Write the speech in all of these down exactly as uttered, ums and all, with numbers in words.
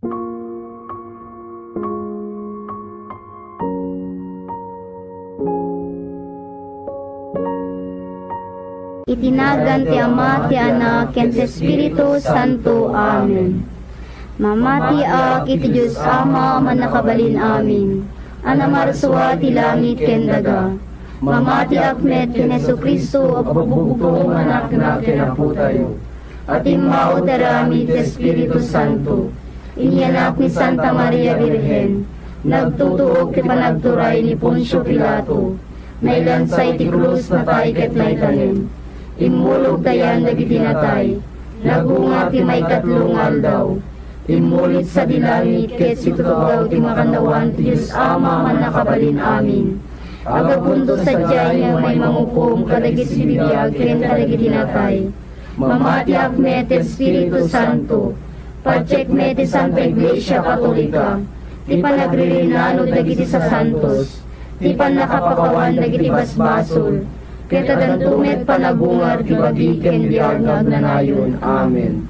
Iti nagan ti Ama, ti Anak, ken ti Espiritu Santo. Amen. Mamatiak iti Dios Ama a Mannakabalin-amin, a namarsua ti langit ken daga. Mamatiak met ken Jesu-Cristo a pagbugtong nga Anakna ken Apotayo, a timmao ti aramid ti Espiritu Santo. Inyanak ni Santa Maria Birhen, nagtutuok ti panagturay ni Poncio Pilato, nailansa iti krus, natay ket naitanem. Immulog dayan dagiti natay, nagungar ti maikatlo nga aldaw. Immulit sadi langit ket situtugaw ti makannawan ti Dios Ama a Mannakabalin-amin. Aggapunto sadiay nga umay mangukom kadagiti bibiag ken kadagiti natay. Mamatiak met ti Espiritu Santo. Patiek met ti Santa Iglesia Katolika, ti panagririnano dagiti sasantos, ti pannakapakawan dagiti basbasol, ket addanto met panagungar ti bagi ken biag nga agnanayon. Amen.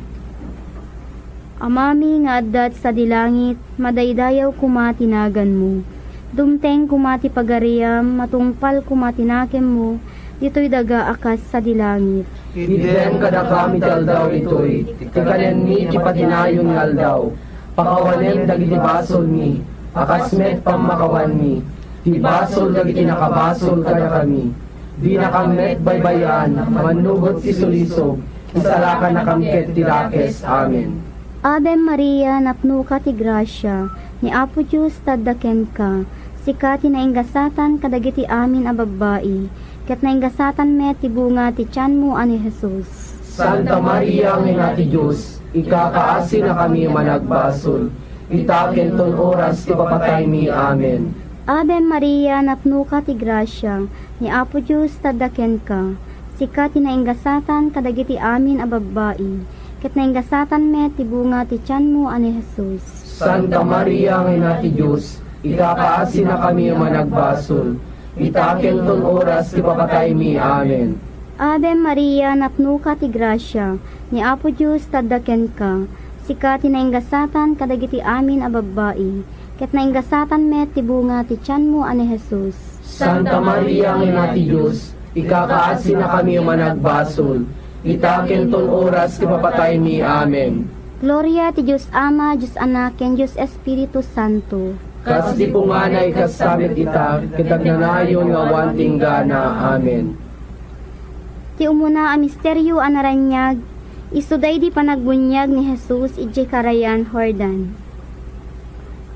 Amami nga adda sadi langit, madaydayaw koma ti naganmo. Dumteng koma ti pagariam, matungpal koma ti nakemmo, ditoy daga a kas sadi langit. Itdem kadakami ti aldaw itoy, ti kanenmi ti patinayon nga aldaw. Pakawanem dagiti basolmi, a kas met pammakawanmi ti basol dagiti nakabasol kadakami. Dinakam met baybay-an a mannugot ti sulisog, isalakannakam ket ti dakes. Amen. Ave Maria, napnoka ti grasia, ni Apo Dios tadda kenka. Sika ti nainggasatan kadagiti amin a babbai, ket nainggasatan met ti bunga ti tianmo a ni Jesus. Santa Maria nga Ina ti Dios, ikakaasinakami a managbasol, ita ken ton oras ti papataymi. Amen. Ave Maria, napnoka ti grasia, ni Apo Dios tadda kenka. Sika ti nainggasatan kadagiti amin a babbai, ket nainggasatan met ti bunga ti tianmo a ni Jesus. Santa Maria nga Ina ti Dios, ikakaasinakami a managbasol, ita ken ton oras ti papataymi. Amen. Ave Maria, napnoka ti grasia, ni Apo Dios tadda kenka. Sika ti nainggasatan kadagiti amin a babbai, ket nainggasatan met ti bunga ti tianmo a ni Jesus. Santa Maria nga Ina ti Dios, ikakaasinakami a managbasol, ita ken ton oras ti papataymi. Amen. Gloria ti Dios Ama, Dios Anak, ken Dios Espiritu Santo. Kas di punganay, kasta met ita, ket agnanayon nga awan ti inggana. Amen. Ti umuna a misterio a naraniag, isu daydi panagbuniag ni Jesus idiay Karayan Jordan.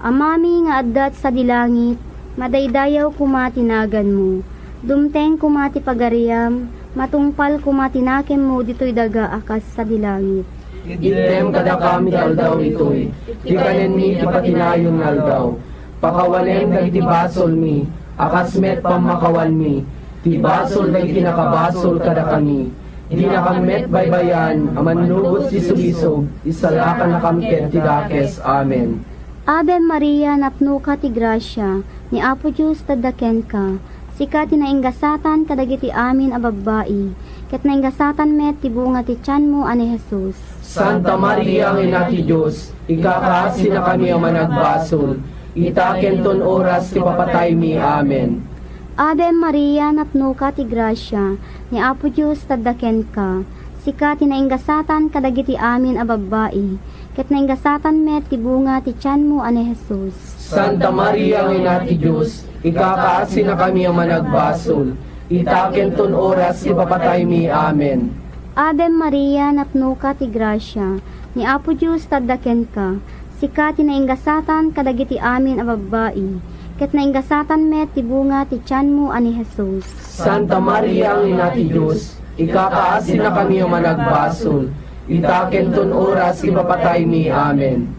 Amami nga adda sadi langit, madaydayaw koma ti naganmo. Dumteng koma ti pagariam, matungpal koma ti nakemmo ditoy daga a kas sadi langit. Itdem kadakami ti aldaw itoy, ti kanenmi ti patinayon nga aldaw. Pakawanem dagiti basolmi, a kas met pammakawanmi ti basol dagiti nakabasol kadakami. Dinakam met baybay-an a mannugot ti sulisog, isalakannakam ket ti dakes. Amen. Ave Maria, napnoka ti grasia, ni Apo Dios tadda kenka. Sika ti nainggasatan kadagiti amin a babbai, ket nainggasatan met ti bunga ti tianmo a ni Jesus. Santa Maria nga Ina ti Dios, ikakaasinakami a managbasol, ita ken ton oras ti papataymi. Amen. Ave Maria, napnoka ti grasia, ni Apo Dios tadda kenka. Sika ti nainggasatan kadagiti amin a babbai, ket nainggasatan met ti bunga ti tianmo a ni Jesus. Santa Maria nga Ina ti Dios, ikakaasinakami a managbasol, ita ken ton oras ti papataymi. Amen. Ave Maria, napnoka ti grasia, ni Apo Dios tadda kenka. Sika ti nainggasatan kadagiti amin a babbai, ket nainggasatan met ti bunga ti tianmo a ni Jesus. Santa Maria nga Ina ti Dios, ikakaasinakami a managbasol, ita ken ton oras ti papataymi. Amen.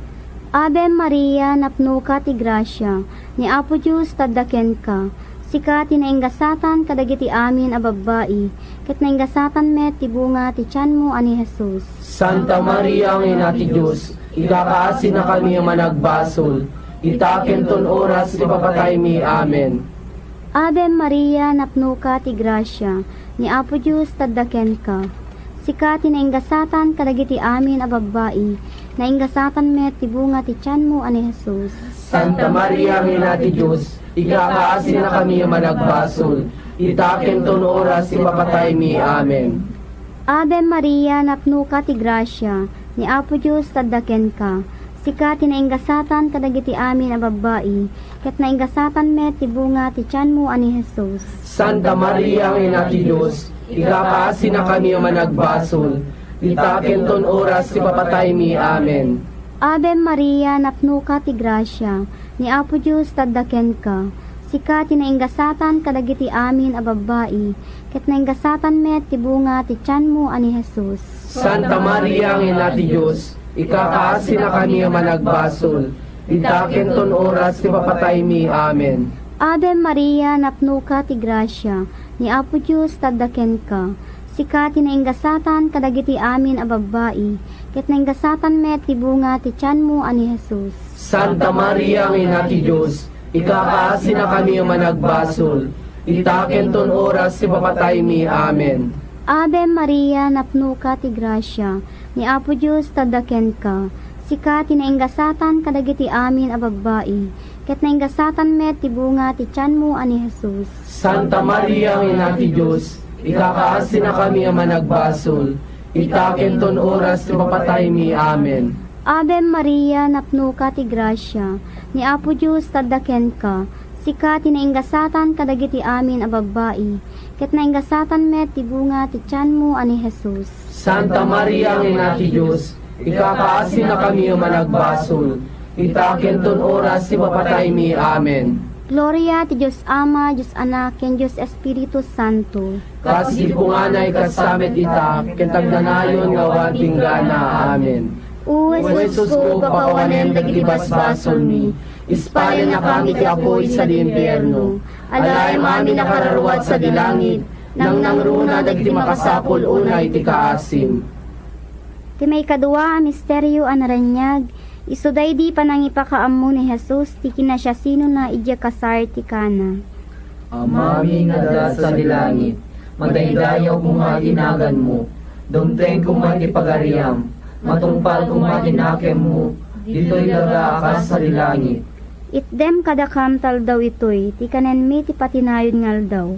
Ave Maria, napnoka ti grasia, ni Apo Dios tadda kenka. Sika ti nainggasatan kadagiti amin a babbai, ket nainggasatan met ti bunga ti tianmo a ni Jesus. Santa Maria nga Ina ti Dios, ikakaasinakami a managbasol, ita ken ton oras ti papataymi. Amen. Ave Maria, napnoka ti grasia, ni Apo Dios tadda kenka. Sika ti nainggasatan kadagiti amin a babbai, Nainggasatan met ti bunga ti tianmo a ni Jesus. Santa Maria nga Ina ti Dios, ikakaasinakami a managbasol, ita ken ton oras ti papataymi. Amen. Ave Maria, napnoka ti grasia, ni Apo Dios tadda kenka. Sika ti nainggasatan kadagiti amin a babbai, ket nainggasatan met ti bunga ti tianmo a ni Jesus. Santa Maria nga Ina ti Dios, ikakaasinakami a managbasol, ita ken ton oras ti papataymi. Amen. Ave Maria, napnoka ti grasia, ni Apo Dios tadda kenka. Sika ti nainggasatan kadagiti amin a babbai, ket nainggasatan met ti bunga ti tianmo a ni Jesus. Santa Maria nga Ina ti Dios, ikakaasinakami a managbasol, ita ken ton oras ti papataymi. Amen. Ave Maria, napnoka ti grasia, ni Apo Dios tadda kenka. Sika ti nainggasatan kadagiti amin a babbai, ket nainggasatan met ti bunga ti tianmo a ni Jesus. Santa Maria nga Ina ti Dios, ikakaasinakami a managbasol, ita ken ton oras ti papataymi. Amen. Ave Maria, napnoka ti grasia, ni Apo Dios tadda kenka. Sika ti nainggasatan kadagiti amin a babbai, ket nainggasatan met ti bunga ti tianmo a ni Jesus. Santa Maria nga Ina ti Dios, ikakaasinakami a managbasol, ita ken ton oras ti papataymi. Amen. Ave Maria, napnoka ti grasia, ni Apo Dios tadda kenka. Sika ti nainggasatan kadagiti amin a babbai, ket nainggasatan met ti bunga ti tianmo a ni Jesus. Santa Maria nga Ina ti Dios, ikakaasinakami a managbasol, ita ken ton oras ti papataymi. Amen. Gloria ti Dios Ama, Dios Anak, ken Dios Espiritu Santo. Kas idi punganay, kasta met ita, ken agnanayon nga awan inggana. Amen. O Jesusko, pakawanem dagiti basbasolmi, ispalennakami iti apuy sadi impierno. Alaem amin a kararua sadi langit, nangnangruna dagiti makasapul unay ti kaasim. Ti maikadua a misterio a naraniag, isu daydi panangipakaammo ni Jesus ti kinasiasinona idiay kasar ti Cana. Amami nga adda sadi langit, madaydayaw koma ti naganmo, dumteng koma ti pagariam, matungpal koma ti nakemmo, ditoy daga a kas sadi langit. Itdem kadakam ti aldaw itoy ti kanenmi ti patinayon nga aldaw.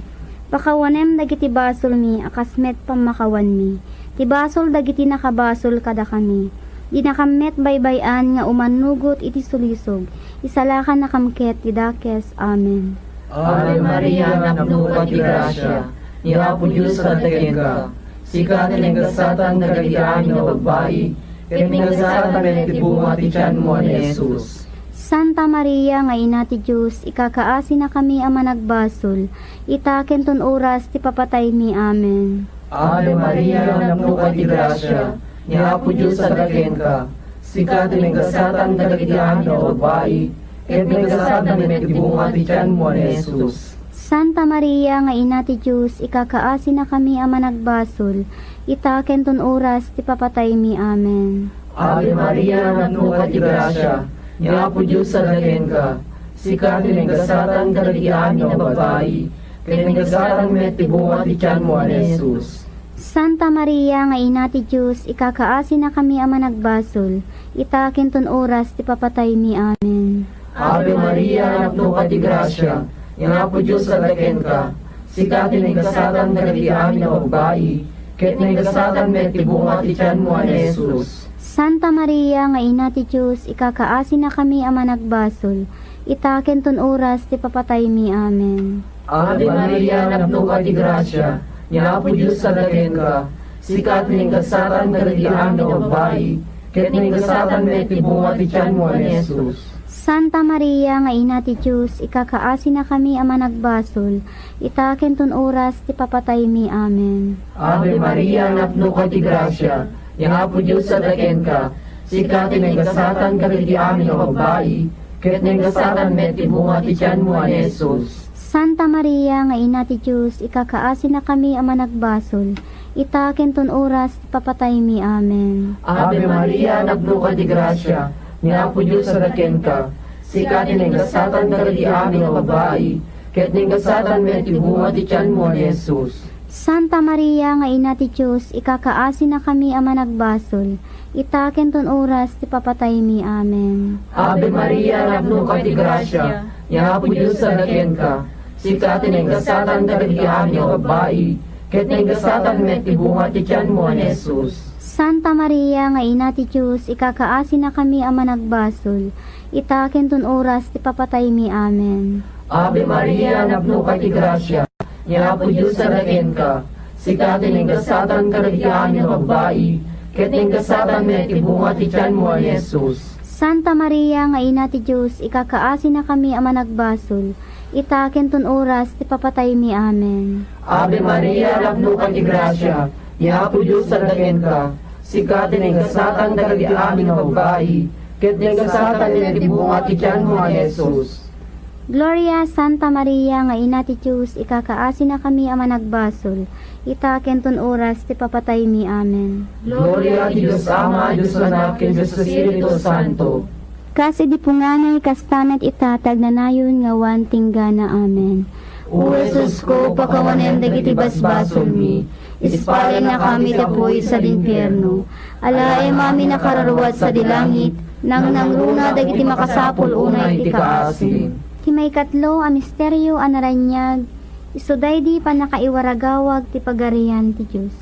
Pakawanem dagiti basolmi a kas met pammakawanmi ti basol dagiti nakabasol kadakami. Dinakam met baybay-an nga umannugot iti sulisog, isalakannakam ket ti dakes. Amen. Ave Maria, napnoka ti grasia, ni Apo Dios adda kenka. Sika ti nagasatan kadagiti amin a babbai, ket nagasatan met ti bunga ti tianmo a ni Jesus. Santa Maria nga Ina ti Dios, ikakaasinakami a managbasol, ita ken ton oras ti papataymi. Amen. Ave Maria, napnoka ti grasia, ni Apo Dios adda kenka. Sika ti nagasatan kadagiti amin a babbai, ket nagasatan met ti bunga ti tianmo a ni Jesus. Santa Maria nga Ina ti Dios, ikakaasinakami a managbasol, ita ken ton oras ti papataymi. Amen. Ave Maria, napnoka ti grasia, ni Apo Dios adda kenka. Sika ti nagasatan kadagiti amin a babbai, ket nagasatan met ti bunga ti tianmo a ni Jesus. Santa Maria nga Ina ti Dios, ikakaasinakami a managbasol, ita ken ton oras ti papataymi. Amen. Ave Maria, napnoka ti grasia, ni Apo Dios adda kenka. Sika ti nagasatan kadagiti amin a babbai, ket nagasatan met ti bunga ti tianmo a ni Jesus. Santa Maria nga Ina ti Dios, ikakaasinakami a managbasol, ita ken ton oras ti papataymi. Amen. Ave Maria, napnoka ti grasia, ni Apo Dios adda kenka. Sika ti nagasatan kadagiti amin a babbai, ket nagasatan met ti bunga ti tianmo a ni Jesus. Santa Maria nga Ina ti Dios, ikakaasinakami a managbasol, ita ken ton oras ti papataymi. Amen. Ave Maria, napnoka ti grasia, ni Apo Dios adda kenka. Sika ti nagasatan kadagiti amin a babbai, ket nagasatan met ti bunga ti tianmo a ni Jesus. Santa Maria nga Ina ti Dios, ikakaasinakami a managbasol, ita ken ton oras ti papataymi. Amen. Ave Maria, napnoka ti grasia, ni Apo Dios adda kenka. Sika ti nagasatan kadagiti amin a babbai, ket nagasatan met ti bunga ti tianmo a ni Jesus. Santa Maria nga Ina ti Dios, ikakaasinakami a managbasol, ita ken ton oras ti papataymi. Amen. Ave Maria, napnoka ti grasia, ni Apo Dios adda kenka. Sika ti naingasatan kadagiti amin a babbai, ket naingasatan met ti bunga ti tianmo a ni Jesus. Santa Maria nga Ina ti Dios, ikakaasinakami a managbasol, ita ken ton oras ti papataymi. Amen. Ave Maria, napnoka ti grasia, ni Apo Dios adda kenka. Sika ti naingasatan kadagiti amin a babbai, ket naingasatan met ti bunga ti tianmo a ni Jesus. Santa Maria nga Ina ti Dios, ikakaasinakami a managbasol, ita ken ton oras ti papataymi. Amen. Ave Maria, napnoka ti grasia, ni Apo Dios adda kenka. Sika ti naingasatan kadagiti amin a babbai, ket naingasatan met ti bunga ti tianmo a ni Jesus. Gloria, Santa Maria nga Ina ti Dios, ikakaasinakami a managbasol, ita ken ton oras ti papataymi. Amen. Gloria ti Dios Ama, Dios Anak, ken Dios Espiritu Santo. Kas idi punganay, kasta met ita ti agnanayon nga awan tinggana. Amen. O Jesusko, pakawanem dagiti basbasolmi, ispalennakami ti apuy sadi infierno. Alaem amin a kararua sadi langit, nangnangruna dagiti makasapul unay ti kaasi. Ti maikatlo a misterio a naraniag, isu daydi pannakaiwaragawag ti Pagarian ti Dios.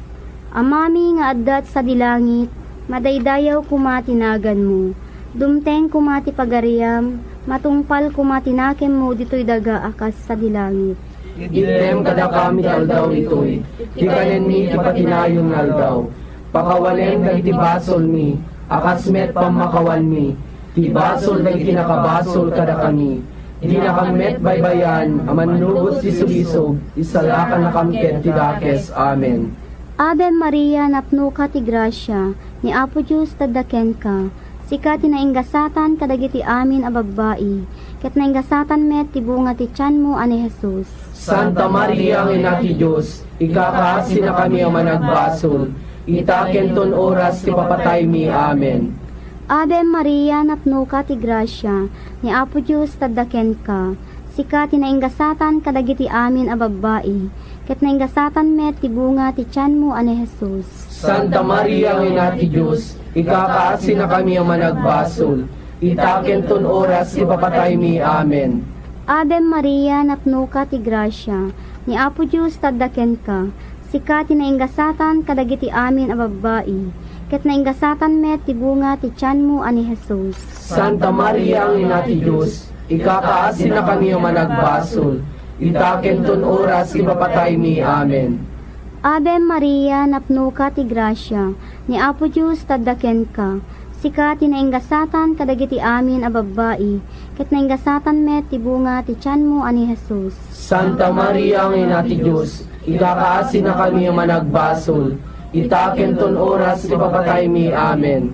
Amami nga adda sadi langit, madaydayaw koma ti naganmo. Dumteng koma ti pagariam, matungpal koma ti nakemmo ditoy daga a kas sadi langit. Itdem kadakami ti aldaw ditoy, ti kanenmi ti patinayon nga aldaw. Pakawanem dagiti basolmi, a kas met pammakawanmi, ti basol dagiti nakabasol kadakami. Dinakam met baybayan a mannubos ti sulisog, isalakannakam ket ti dakes. Amen. Ave Maria, napnoka ti grasia, ni Apo Dios adda kenka. Sika ti naingasatan kadagiti amin a babbai, ket naingasatan met ti bunga ti tianmo a ni Jesus. Santa Maria nga Ina ti Dios, ikakaasinakami a managbasol, ita ken ton oras ti papataymi. Amen. Ave Maria, napnoka ti grasia, ni Apo Dios adda kenka. Sika ti naingasatan kadagiti amin a babbai, ket naingasatan met ti bunga ti tianmo a ni Jesus. Santa Maria nga Ina ti Dios, ikakaasinakami a managbasol, ita ken ton oras ti papataymi. Amen. Ave Maria, napnoka ti grasia, ni Apo Dios adda kenka. Sika ti naingasatan kadagiti amin a babbai, ket naingasatan met ti bunga ti tianmo a ni Jesus. Santa Maria nga Ina ti Dios, ikakaasinakami a managbasol, ita ken ton oras ti papataymi. Amen. Ave Maria, napnoka ti grasia, ni Apo Dios adda kenka. Sika ti naingasatan kadagiti amin a babbai, ket naingasatan met ti bunga ti tianmo a ni Jesus. Santa Maria nga Ina ti Dios, ikakaasinakami a managbasol, ita ken ton oras ti papataymi. Amen.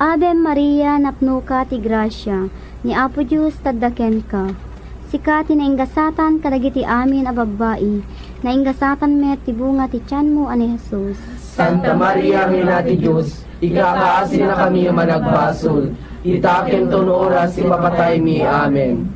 Ave Maria, napnoka ti grasia, ni Apo Dios adda kenka. Sika ti naingasatan kadagiti amin a babbai, naingasatan met ti bunga ti tianmo a ni Jesus. Santa Maria nga Ina ti Dios, ikakaasinakami a managbasol, ita ken ton oras ti papataymi. Amen.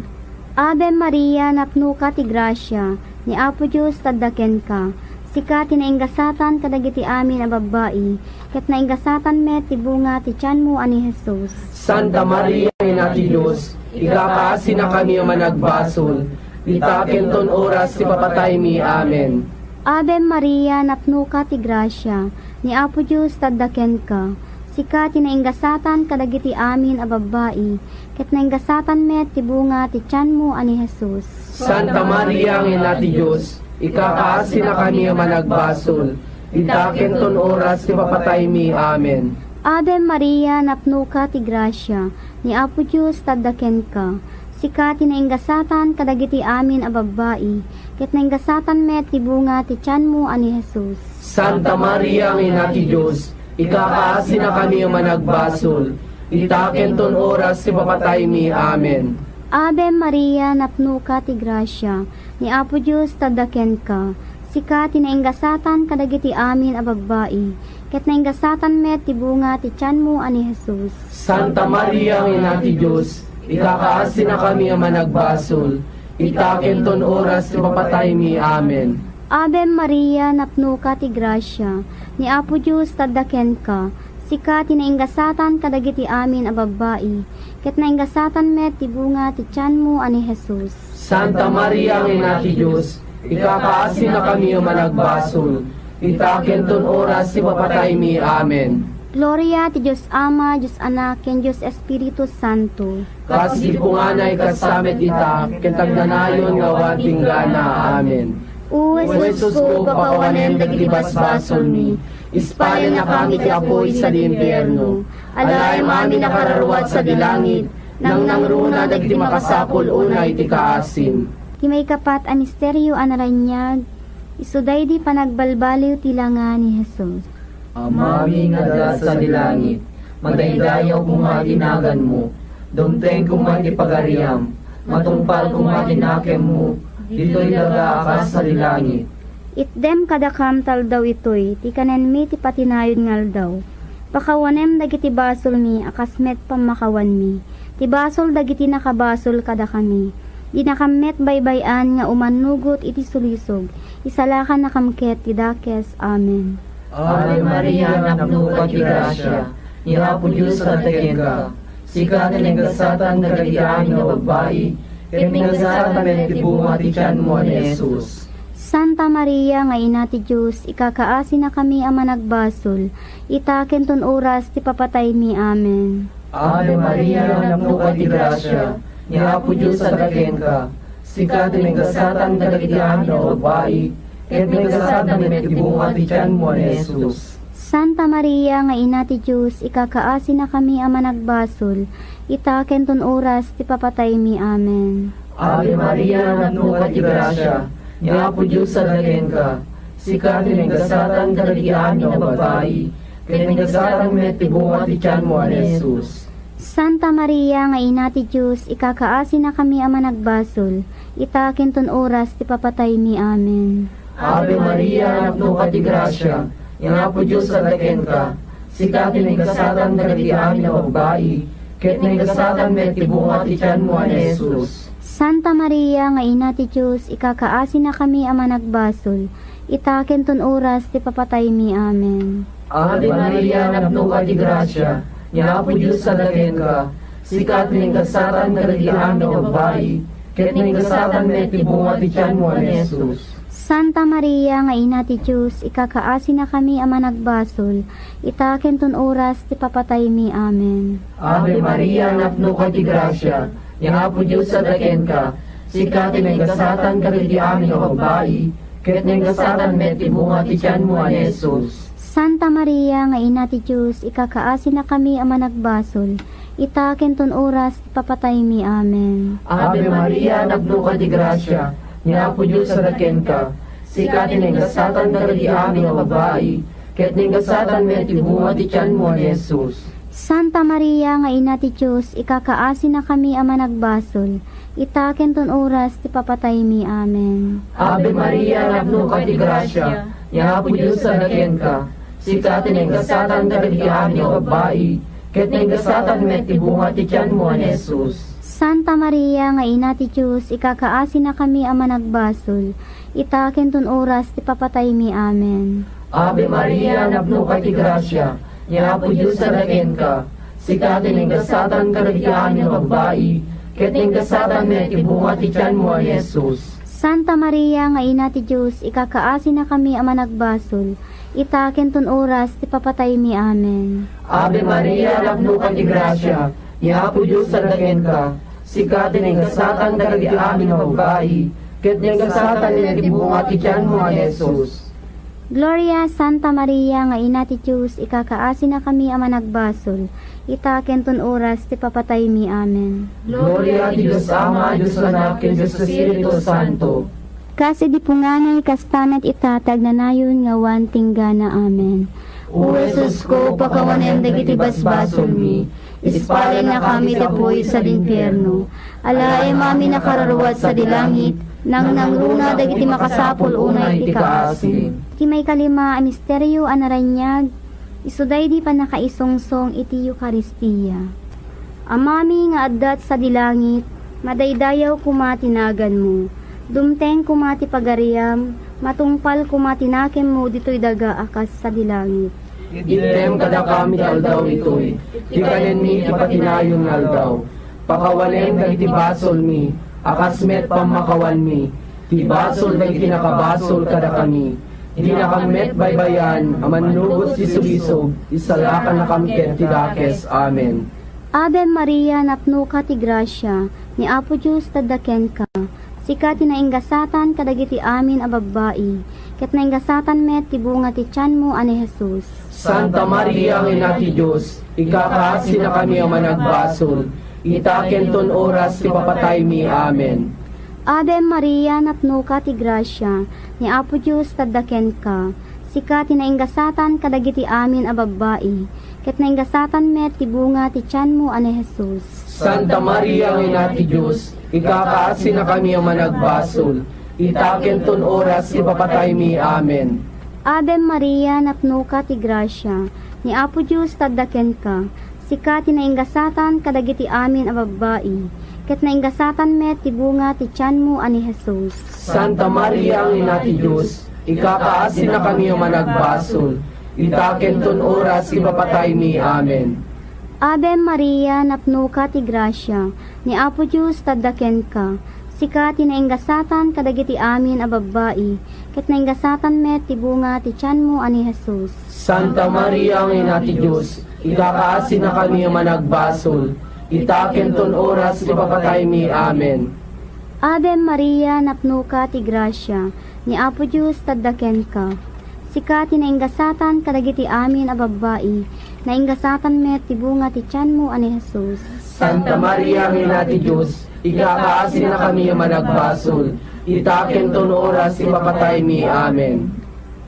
Ave Maria, napnoka ti grasia, ni Apo Dios adda kenka. Sika ti naingasatan kadagiti amin a babbai, ket naingasatan met ti bunga ti tianmo a ni Jesus. Santa Maria, Ina ti Dios, ikakaasinakami a managbasol, ita ken ton oras ti papataymi. Amen. Ave Maria, napnoka ti grasia, ni Apo Dios adda kenka. Sika ti naingasatan kadagiti amin a babbai, ket naingasatan met ti bunga ti tianmo a ni Jesus. Santa Maria nga Ina ti Dios, ikakaasinakami a managbasol, ita ken ton oras ti papataymi. Amen. Ave Maria, napnoka ti grasia, ni Apo Dios adda kenka. Sika ti naingasatan kadagiti amin a babbai, ket naingasatan met ti bunga ti tianmo a ni Jesus. Santa Maria nga Ina ti Dios, ikakaasinakami a managbasol, ita ken ton oras ti papataymi. Amen. Ave Maria, napnoka ti grasia, ni Apo Dios adda kenka. Sika ti naingasatan kadagiti amin a babbai, ket naingasatan met ti bunga ti tianmo a ni Jesus. Santa Maria nga Ina ti Dios, ikakaasinakami a managbasol, ita ken ton oras ti papataymi. Amen. Ave Maria, napnoka ti grasia, ni Apo Dios adda kenka. Sika ti nainggasatan kadagiti amin a babbai, ket nainggasatan met ti bunga ti tianmo a ni Jesus. Santa Maria nga Ina ti Dios, ikakaasinakami a managbasol, ita ken ton oras ti papataymi. Amen. Gloria ti Dios Ama, Dios Anak, ken Dios Espiritu Santo. Kas idi punganay, kasta met ita, ken agnanayon nga awan tinggana. Amen. O Jesusko, pakawanem dagiti basbasolmi, ispalennakami ti apuy sadi impierno. Alaem amin a kararua sadi langit, nangnangruna dagiti makasapul unay ti kaasim. Ti maikapat a misterio a naraniag, isu daydi panagbalbaliw ti langa ni Jesus. Amami nga adda sadi langit, madaydayaw koma ti naganmo, dumteng koma ti pagariam, matungpal koma ti nakemmo, ditoy daga a kas sadi langit. Itdem kadakam ta aldaw itoy ti kanenmi ti patinayon nga aldaw. Pakawanem dagiti basolmi a kas met pammakawanmi ti basol dagiti nakabasol kadakami. Dinakam met baybay-an nga umannugot iti sulisog. Isalakannakam ket ti dakes. Amen. Ave Maria, napnoka ti grasia, ni Apo Dios adda kenka. Sika ti nagasatan kadagiti amin a babbai, ket nagasatan met ti bunga ti tianmo a ni Jesus. Santa Maria nga Ina ti Dios, ikakaasinakami a managbasol, ita ken ton oras ti papataymi. Amen. Ave Maria, napnoka ti grasia, ni Apo Dios adda kenka. Sika ti nagasatan kadagiti amin a babbai, ket nagasatan met ti bunga ti tianmo a ni Jesus. Santa Maria nga Ina ti Dios, ikakaasinakami a managbasol, ita ken ton oras ti papataymi. Amen. Ave Maria, napnoka ti grasia, ni Apo Dios adda kenka. Sika ti nagasatan kadagiti amin a babbai, ket nagasatan met ti bunga ti tianmo a ni Jesus. Santa Maria nga Ina ti Dios, ikakaasinakami a managbasol, ita ken ton oras ti papataymi. Amen. Ave Maria, napnoka ti grasia, ni Apo Dios adda kenka. Sika ti nagasatan kadagiti amin a babbai, ket nagasatan met ti bunga ti tianmo a ni Jesus. Santa Maria nga Ina ti Dios, ikakaasinakami a managbasol, ita ken ton oras ti papataymi. Amen. Ave Maria, napnoka ti grasia, ni Apo Dios adda kenka. Sika ti nagasatan kadagiti amin a babbai, ket nagasatan met ti bunga ti tianmo a ni Jesus. Santa Maria nga Ina ti Dios, ikakaasinakami a managbasol, ita ken ton oras ti papataymi. Amen. Ave Maria, napnoka ti grasia, ni Apo Dios adda kenka. Sika ti nagasatan kadagiti amin a babbai, ket nagasatan met ti bunga ti tianmo a ni Jesus. Santa Maria nga Ina ti Dios, ikakaasinakami a managbasol, ita ken ton oras ti papataymi. Amen. Ave Maria, napnoka ti grasia, ni Apo Dios adda kenka. Sika ti nagasatan kadagiti amin a babbai, ket nagasatan met ti bunga ti tianmo a ni Jesus. Santa Maria nga Ina ti Dios, ikakaasinakami a managbasol, ita ken ton oras ti papataymi. Amen. Ave Maria, napnoka ti grasia, ni Apo Dios adda kenka. Sika ti nagasatan kadagiti amin a babbai, ket nagasatan met ti bunga ti tianmo a ni Jesus. Santa Maria nga Ina ti Dios, ikakaasinakami a managbasol, ita ken ton oras ti papataymi. Amen. Ave Maria, napnoka ti grasia, ni Apo Dios adda kenka. Sika ti nagasatan kadagiti amin a babbai, ket nagasatan met ti bunga ti tianmo a ni Jesus. Santa Maria nga Ina ti Dios, ikakaasinakami a managbasol, ita ken ton oras ti papataymi. Amen. Ave Maria, napnoka ti grasia, ni Apo Dios adda kenka. Sika ti nagasatan kadagiti amin a babbai, ket nagasatan met ti bunga ti tianmo a ni Jesus. Gloria, Santa Maria nga Ina ti Dios, ikakaasinakami a managbasol, ita ken ton oras ti papataymi. Amen. Gloria ti Dios Ama, Dios Anak, ken Dios Espiritu Santo. Kas idi punganay, kasta met ita ti agnanayon nga awan tinggana. Amen. O Jesusko, pakawanem dagiti basbasolmi, ispalennakami ti apuy sadi impierno. Alaem amin a kararua sadi langit, nangnangruna dagiti makasapul unay ti kaasim. Ti maikalima a misterio a naraniag, isu daydi pannakaisungsong iti Eukaristia. Amami nga adda sadi langit, madaydayaw koma ti naganmo. Dumteng koma ti pagariam, matungpal koma ti nakemmo ditoy daga a kas sadi langit. Itdem kadakami ti aldaw itoy ti kanenmi ti patinayon nga aldaw. Pakawanem dagiti basolmi a kas met pammakawanmi ti basol dagiti nakabasol kadakami. Dinakam met baybay-an a mannugot ti sulisog, isalakannakam ket ti dakes. Amen. Ave Maria, napnoka ti grasia, ni Apo Dios tadda kenka. Sika ti nainggasatan kadagiti amin a babbai, ket nainggasatan met ti bunga ti tianmo a ni Jesus. Santa Maria nga Ina ti Dios, ikakaasinakami a managbasol, ita ken ton oras ti papataymi. Amen. Ave Maria, napnoka ti grasia, ni Apo Dios tadda kenka. Sika ti nainggasatan kadagiti amin a babbai, ket nainggasatan met ti bunga ti tianmo a ni Jesus. Santa Maria nga Ina ti Dios, ikakaasinakami a managbasol, ita ken ton oras ti papataymi. Amen. Ave Maria, napnoka ti grasia, ni Apo Dios tadda kenka. Sika ti nainggasatan kadagiti amin a babbai, ket nainggasatan met ti bunga ti tianmo a ni Jesus. Santa Maria nga Ina ti Dios, ikakaasinakami a managbasol, ita ken ton oras ti papataymi. Amen. Ave Maria, napnoka ti grasia, ni Apo Dios tadda kenka. Sika ti nainggasatan kadagiti amin a babbai, ket nainggasatan met ti bunga ti tianmo a ni Jesus. Santa Maria nga Ina ti Dios, ikakaasinakami a managbasol, ita ken ton oras ti papataymi. Amen. Ave Maria, napnoka ti grasia, ni Apo Dios tadda kenka. Sika ti nainggasatan kadagiti amin a babbai, nainggasatan met ti bunga ti tianmo a ni Jesus. Santa Maria nga Ina ti Dios, ikakaasinakami a managbasol, ita ken ton oras ti papataymi. Amen.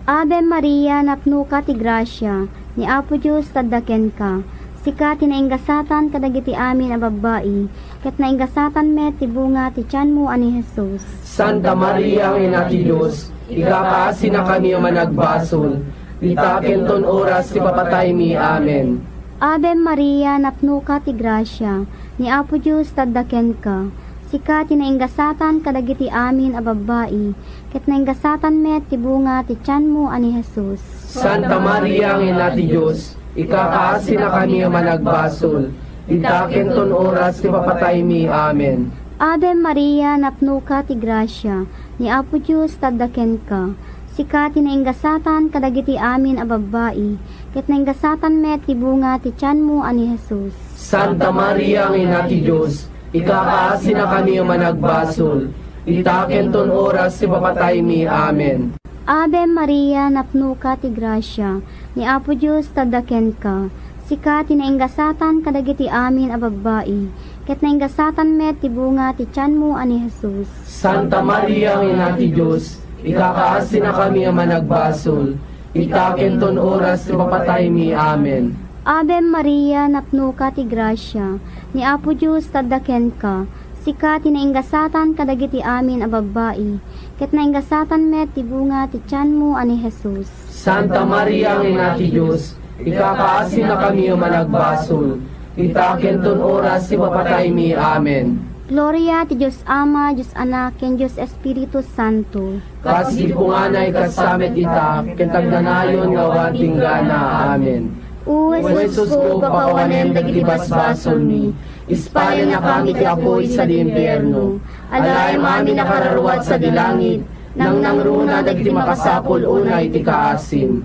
Ave Maria, napnoka ti grasia, ni Apo Dios tadda kenka. Sika ti nainggasatan kadagiti amin a babbai, ket nainggasatan met ti bunga ti tianmo a ni Jesus. Santa Maria nga Ina ti Dios, ikakaasinakami a managbasol, ita ken ton oras ti papataymi. Amen. Ave Maria, napnoka ti grasia, ni Apo Dios tadda kenka. Sika ti nainggasatan kadagiti amin a babbai, ket nainggasatan met ti bunga ti tianmo a ni Jesus. Santa Maria nga Ina ti Dios, ikakaasinakami a managbasol, ita ken ton oras ti papataymi. Amen. Ave Maria, napnoka ti grasia, ni Apo Dios tadda kenka. Sika ti nainggasatan kadagiti amin a babbai, ket nainggasatan met ti bunga ti tianmo a ni Jesus. Santa Maria nga Ina ti Dios, ikakaasinakami a managbasol, ita ken ton oras ti papataymi. Amen. Ave Maria, napnoka ti grasia, ni Apo Dios tadda kenka. Sika ti nainggasatan kadagiti amin a babbai, ket nainggasatan met ti bunga ti tianmo a ni Jesus. Santa Maria nga Ina ti Dios, ikakaasinakami a managbasol, ita ken ton oras ti papataymi. Amen. Ave Maria, napnoka ti grasia, ni Apo Dios tadda kenka. Sika ti nainggasatan kadagiti amin a babbai, ket nainggasatan met ti bunga ti tianmo a ni Jesus. Santa Maria nga Ina ti Dios, ikakaasinakami a managbasol, ita ken ton oras ti papataymi. Amen. Gloria ti Dios Ama, Dios Anak, ken Dios Espiritu Santo. Kas di punganay, kasta met ita, ket agnanayon nga awan tinggana. Amen. O Jesusko, pakawanem dagiti basbasolmi, ispalennakam iti apuy sadi impierno. Alaem amin a kararua sadi langit, nangnangruna dagiti makasapul unay ti kaasim.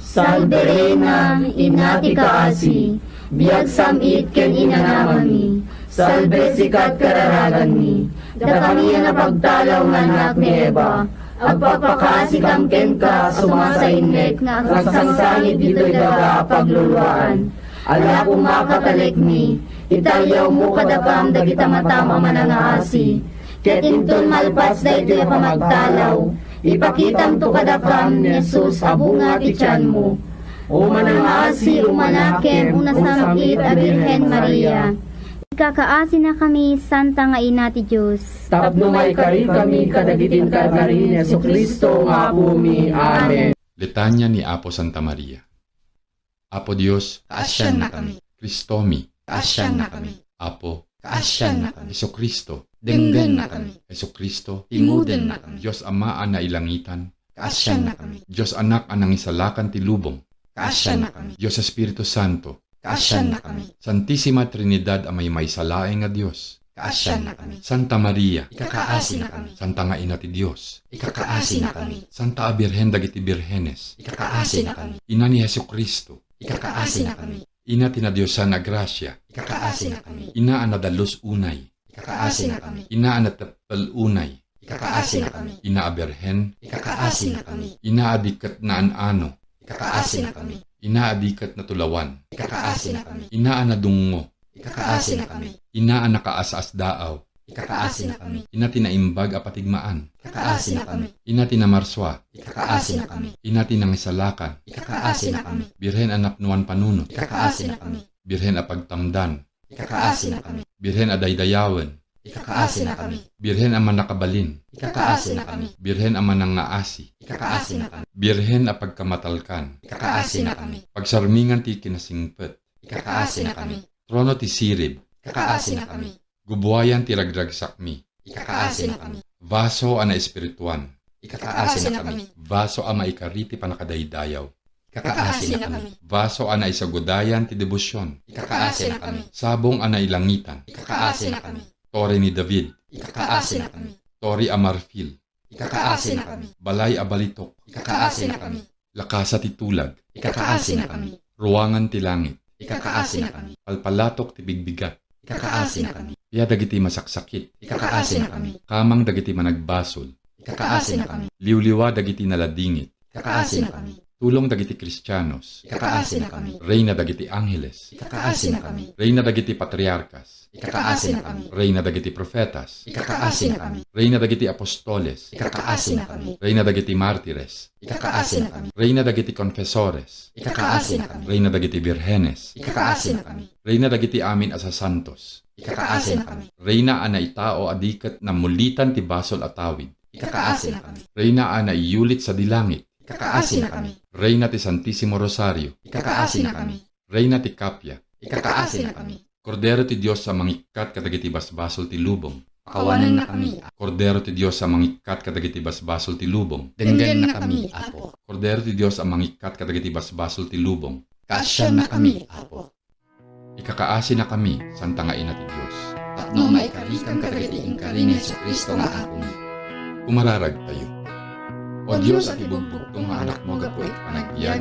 Salve Reina, Ina ti kaasi, biag sam-it ken inanamami. Salve sika, kararaganmi. Dakami a napagtalaw nga annak ni Eva, agpakpakaasikam kenka a sumasainnek nga agsangsangit ditoy daga a pagluluaan. Ala, koma, katalekmi, italiawmo kadakam dagita matam a manangaasi. Ket inton malpas daytoy a pamagtalaw, ipakitamto kadakam ni Jesus a bunga ti tianmo. O manangaasi, umanakem, o nasam-it a Birhen Maria. Ikakaasinakami, Santa nga Ina ti Dios. Tapno maikarikami kadagiti inkarkari ni Jesu-Cristo nga Apomi. Amen. Litania ni Apo Santa Maria. Apo Dios, kaasiannakami. Cristomi, kaasiannakami. Apo, kaasiannakami. Jesu-Cristo, denggennakami. Jesu-Cristo, timudennakami. Dios Ama a nailangitan, kaasiannakami. Dios Anak a nangisalakan ti lubong, Kaasiannakami. Dios Espiritu Santo. Kaasiannakami. Santisima Trinidad a maymaysa laeng nga Dios. Kaasiannakami. Santa Maria. Ikakaasinakami. Santa nga Ina ti Dios. Ikakaasinakami. Santa a Birhen dagiti birhenes. Ikakaasinakami. Ina ni Jesucristo. Ikakaasinakami. Ina ti nadiosan a grasia. Ikakaasinakami. Ina a nadalus unay. Ikakaasinakami. Ina a nateppel unay. Ikakaasinakami. Ina a birhen. Ikakaasinakami. Ina a di ket naan-ano. Ikakaasinakami. Ina a di ket natulawan. Ikakaasinakami. Ina a nadungngo. Ikakaasinakami. Ina a nakaas-asdaaw. Ikakaasinakami. Ina ti naimbag a patigmaan. Ikakaasinakami. Ina ti namarsua. Ikakaasinakami. Ina ti nangisalakan. Ikakaasinakami. Birhen a napnuan panunot. Ikakaasinakami. Birhen a pagtamdan. Ikakaasinakami. Birhen a daydayawen. Ikakaasinakami. Birhen a mannakabalin. Ikakaasinakami. Birhen a manangngaasi. Ikakaasinakami. Birhen a pagkamatalkan. Ikakaasinakami. Pagsarmingan ti kinasingpet. Ikakaasinakami. Trono ti sirib. Ikakaasinakami. Gubuayan ti ragragsakmi. Ikakaasinakami. Vaso a naespirituan. Ikakaasinakami. Vaso a maikari ti pannakadaydayaw. Ikakaasinakami. Vaso a naisugudayan ti debosion. Ikakaasinakami. Sabong a nailangitan. Ikakaasinakami. Tore ni David. Ikakaasinakami. Tore a marfil. Ikakaasinakami. Balay a balitok. Ikakaasinakami. Lakasa ti tulag. Ikakaasinakami. Ruangan ti langit. Ikakaasinakami. Palpalatok ti bigbigat. Ikakaasinakami. Pia dagiti masaksakit. Ikakaasinakami. Kamang dagiti managbasol. Ikakaasinakami. Liwliwa dagiti naladingit. Ikakaasinakami. Tulong dagiti Kristianos. Ikakaasinakami. Reyna dagiti angheles. Ikakaasinakami. Reyna dagiti patriarkas. Ikakaasinakami. Reyna dagiti profetas. Ikakaasinakami. Reyna dagiti apostoles. Ikakaasinakami. Reyna dagiti martires. Ikakaasinakami. Reyna dagiti konfesores. Ikakaasinakami. Reyna dagiti birhenes. Ikakaasinakami. Reyna dagiti amin a sasantos. Ikakaasinakami. Reyna a naitao a di ket nammulitan ti basol a tawid. Ikakaasinakami. Reyna a naiyulit sadi langit. Ikakaasinakami. Reyna ti Santisimo Rosario. Ikakaasinakami. Reyna ti Kapia. Ikakaasinakami. Kordero ti Dios a mangikkat kadagiti basbasol ti lubong. Pakawanennakami, Apo. Kordero ti Dios a mangikkat kadagiti basbasol ti lubong. Denggennakami, Apo. Kordero ti Dios a mangikkat kadagiti basbasol ti lubong. Kaasiannakami, Apo. Ikakaasinakami, Santa nga Ina ti Dios. Tapno maikarikam kadagiti inkari ni Jesu-Cristo nga Apomi. Kumararagtayo. O Dios a ti bugbugtong nga Anakmo gapu iti panagbiag,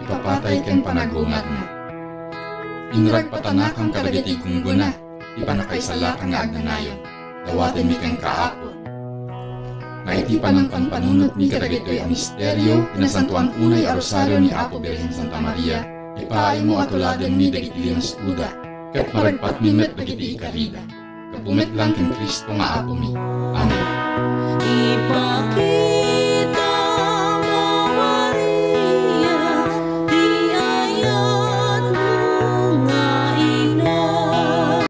ipapatay ken panagungagna. Inragpatanakam kadagiti gunggona, ti pannakaisalakan nga agnanayon. Dawatenmi kenka, Apo. Nga iti panangpanpanunotmi kadagitoy a misterio ti Nasantoan Unay a Rosario ni Apo Birhen Santa Maria, ipaaymo a tuladenmi dagiti linas-oda, ket maragpatmi met dagiti ikarida. Gapu met laeng ken Cristo nga Apomi. Amen.